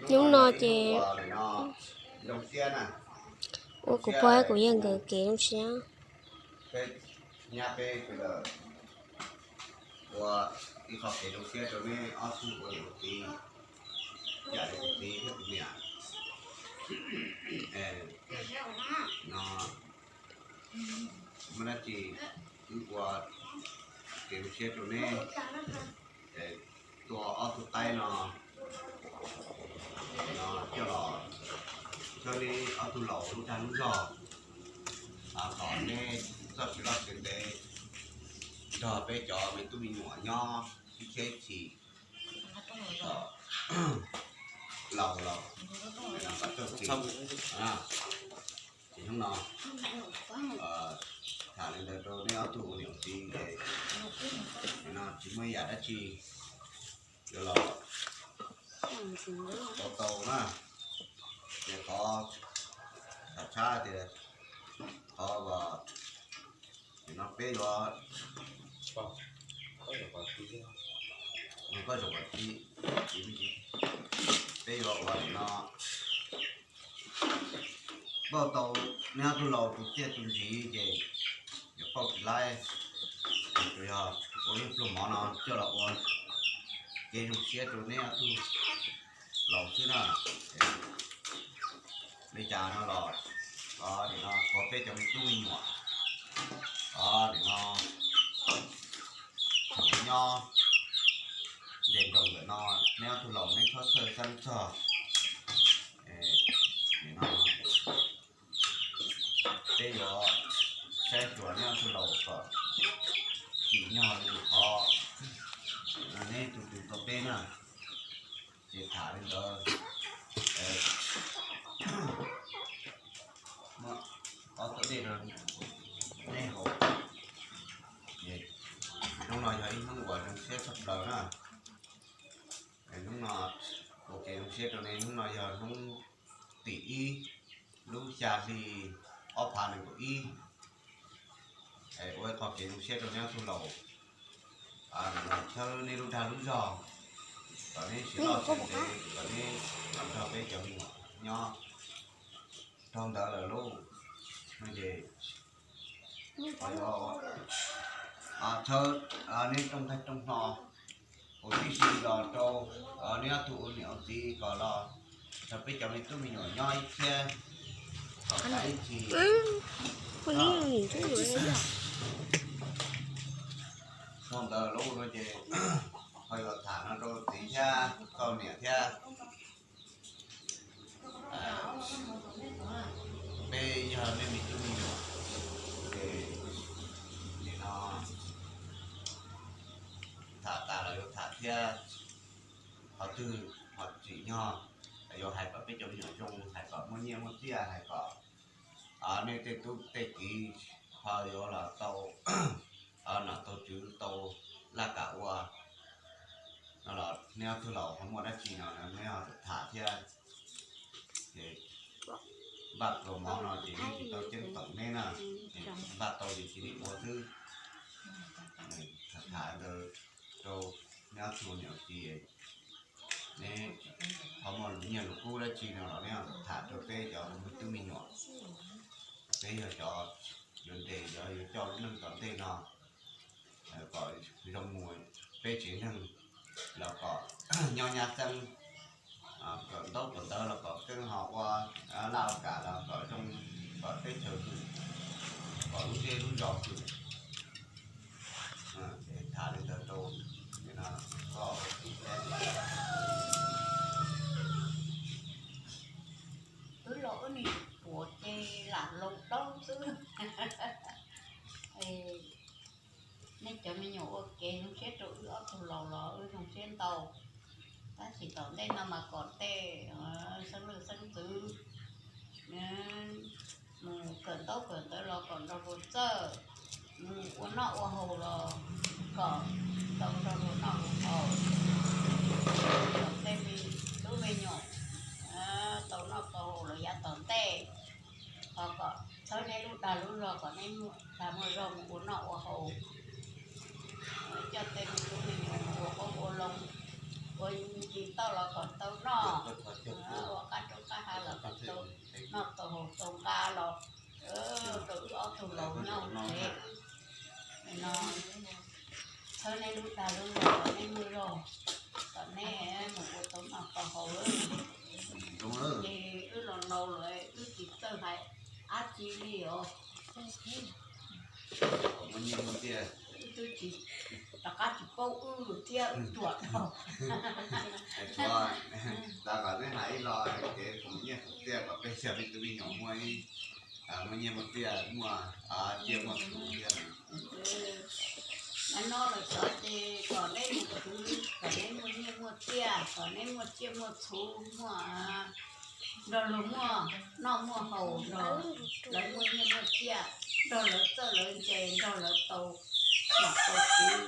Hnub no ces ua kuv pog thiab kuv yawg nkawd kev zoo siab. Ua ib qho kev zoo siab rau neb ob tug ua niam ua txiv, yam li kuv txiv thiab kuv niam no, muaj dab tsi wb ua kev zoo siab rau neb. Tua ob tug qaib no, no coj los txhawb neb ob tug laus lub dag lub zog, kom neb txoj kev loj kev ntev nrog peb cov me tub me nyuam nyob ib txhiab ib txhis kom laus los kom txoj kev. Ces hnub no tham li ntawd rau neb ob tug ua niam ua txiv es no tsis muaj ib yam dab tsi yuav los tau tau na. Ces qhov tshab tshab tias qhov no peb yuav, peb yuav ua li no, pauj tau neb ob tug laus tus txiaj tus ntsig ces yuav pauj tsis laib. Tsuas yog ua ib pluag mov no coj los ua kev zoo siab rau neb ob tug laus xwb na. Li cas no los, o, nim no kuv peb cov me tub me nyuam, o, nim no nyob nce nroos ntawm no, neb ob tug laus neb txhob txhawj xeeb txog. Nim no peb yuav saib xyuas neb ob tug laus kom tsim nyog li qhov neb tus tus tau peb na. Ces tham li ntawd, muab ob tug dej rau neb haus. Hnub no yog ib hnub uas zoo siab tshaj plaws na. Hnub no ua kev zoo siab rau nej, hnub no yog hnub tim ib lub xya hli ob phav nees nkaum ib. Ua ib qho kev zoo siab rau neb ob tug laus, los thawb neb lub dag lub zog, kom neb siv loj siv ntev, kom neb los nrog peb cov me nyuam nyob. Dhau ntawd lawm lauj, no ces thawb neb rooj nqaij rooj hno, ua tib si los rau neb ob tug ua niam ua txiv kom los nrog peb cov me tub me nyuam nyob ib txhiab, kom tau ib txhis. Dhau ntawd lauj, no ces ho yuav tham no rau txiv thiab tau niam thiab. Peb yog nej me tub me nyuam, ces nim no tham tas los yuav tham thiab, qhov twg ho tsim nyog yuav hais kom peb cov me nyuam zoo, hais kom muaj nyiaj muaj txiaj, hais kom nej tej tub tej kiv ho yuav los tau nom tau tswv tau laj kam ua no los neb ob tug laus ho muaj dab tsi no neb ho tham thiab. Ces npaj pluas mov no ces yeej tsis tau ceeb toom neb na, npaj tau ces cia li ua xwb. Tham ntawd rau neb ob tug niam txiv, neb ho muaj lus nyiaj lus kub dab tsi no los neb tham rau peb cov me tub me nyuam, peb yog cov yuav nres cov yuav coj lub neej tom ntej no kom zoo mus peb tsev neeg, los kom nyob nyab xeeb, kawm ntaub kawm ntawv los kom keeb, ho ua laj ua kam los kom zoo, kom teb chaws hwm, kom lub zej lub zos hwm. Ces tham li ntawd rau koj ua txiv thiab. Wb los wb nim puav ces lam hloov plaub xwb. Nej cov me nyuam ua kev zoo siab rau wb ob tug laus los wb zoo siab ntau. Tab sis tom ntej no mas kom tej xeeb leej xeeb ntxwv mus kawm ntaub kawm ntawv los kom nrog luag txawj, mus ua noj ua haus los kom tau nrog luag noj luag haus, kom tej me tub me nyuam tau noj tau haus los yav tom ntej, ho kom txhawb neb lub dag lub zog kom neb muaj dag muaj zog mus ua noj ua haus, coj tej me tub me nyuam mus ua qoob ua loo, Ua yus tsis tau los kom tau noj, ua qab roob qab hav los kom tau noj tau haus tau nqa los rau wb ob tug laus noj no. Txhawb neb lub dag lub zog kom neb muaj zog, kom neb mus ua tau noj tau haus. Ces wb los laus lawm wb tsis txawj hais dab tsi li os. Wb twb tsis, rov qab tsis paub wb thiab wb tuam dhau. Xav kom neb hais ib lo kev khoom nyiaj khoom txiaj kom peb cov me tub me nyuam muaj ib, muaj nyiaj muaj txiaj, muaj tsiaj muaj txhu thiab. Hnub no lawm xyov ces kom neb mus khwv, kom neb muaj nyiaj muaj txiaj, kom neb muaj tsiaj muaj txhu, muaj, nrog luag muaj noj muaj haus, nrog lawv muaj nyiaj muaj txiaj, nrog lawv txawj lawv ntse, nrog lawv tau nom tau tswv,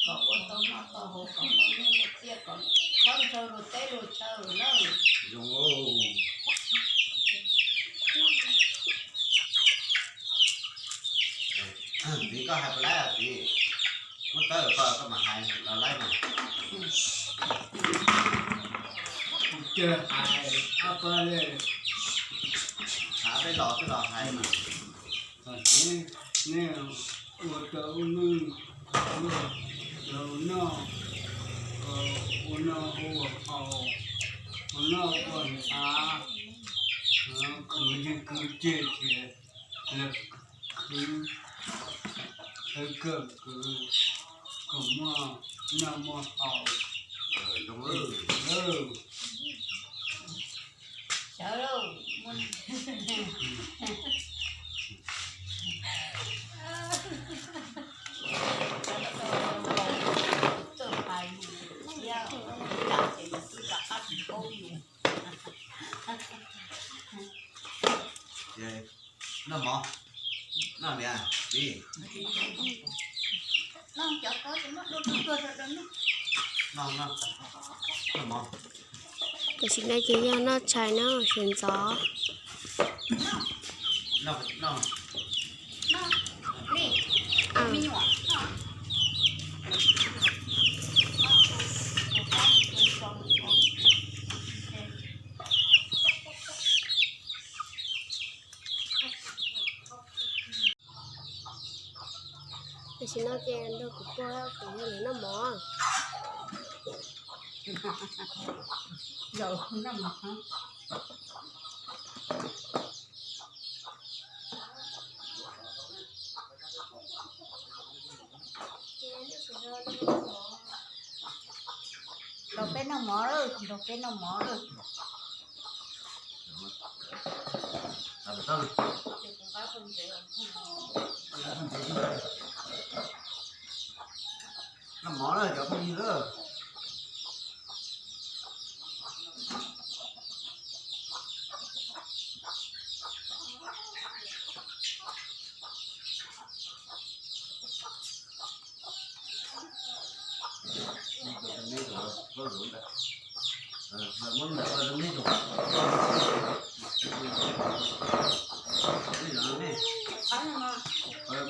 kom ua tau noj tau haus, kom muaj nyiaj muaj txiaj, kom txhob ntshaw luag teb luag chaw na. Zoo. Txiv, koj hais puas laib os txiv? Muab tawb koj, koj mam hais los laib mas. Kuv tsis hais ob peb li. Hais peb los twb los hais mas. Kom neb, neb ua tau wb lub, ua tau noj, ua noj ua haus, ua noj ua hnav, khwv yeej khwv ceg ces lawv khwv, lawv kawm khwv, kom muaj noj muaj haus. Sawv lauj, muaj txawj hais thiab, lam ces yus twb rov qab tsis paub yus. Noj mov, noj niam txiv. Noj, noj, noj mov. Tam sim no ces yog noj tshais no, sawv ntxov. Noj, noj. Tam sim no ces nrog kuv pog kuv yawg lawv noj mov. Zaum noj mov. Nrog peb noj mov lawm, nrog peb noj mov lawm. Noj mov na cov phooj ywg na.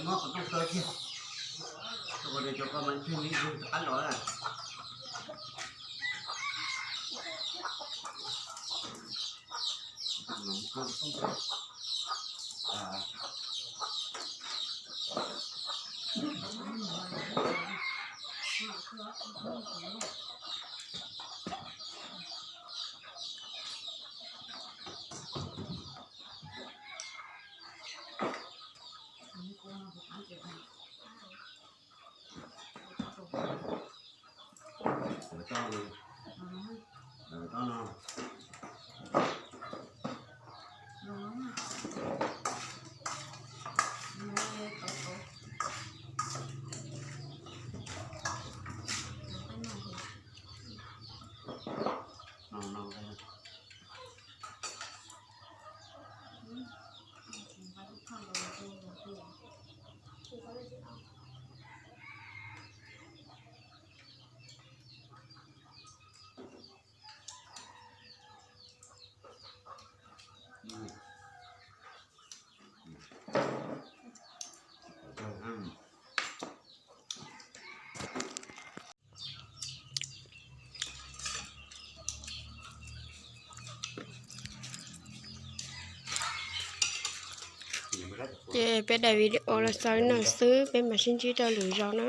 Muab qhov rooj kaw kiag, rau qhov tias cov ko mas ntseg me ntsis rov qab los na. Ces peb daim video los xaus li no xwb, peb mam sib ntsib rau lwm zaus na.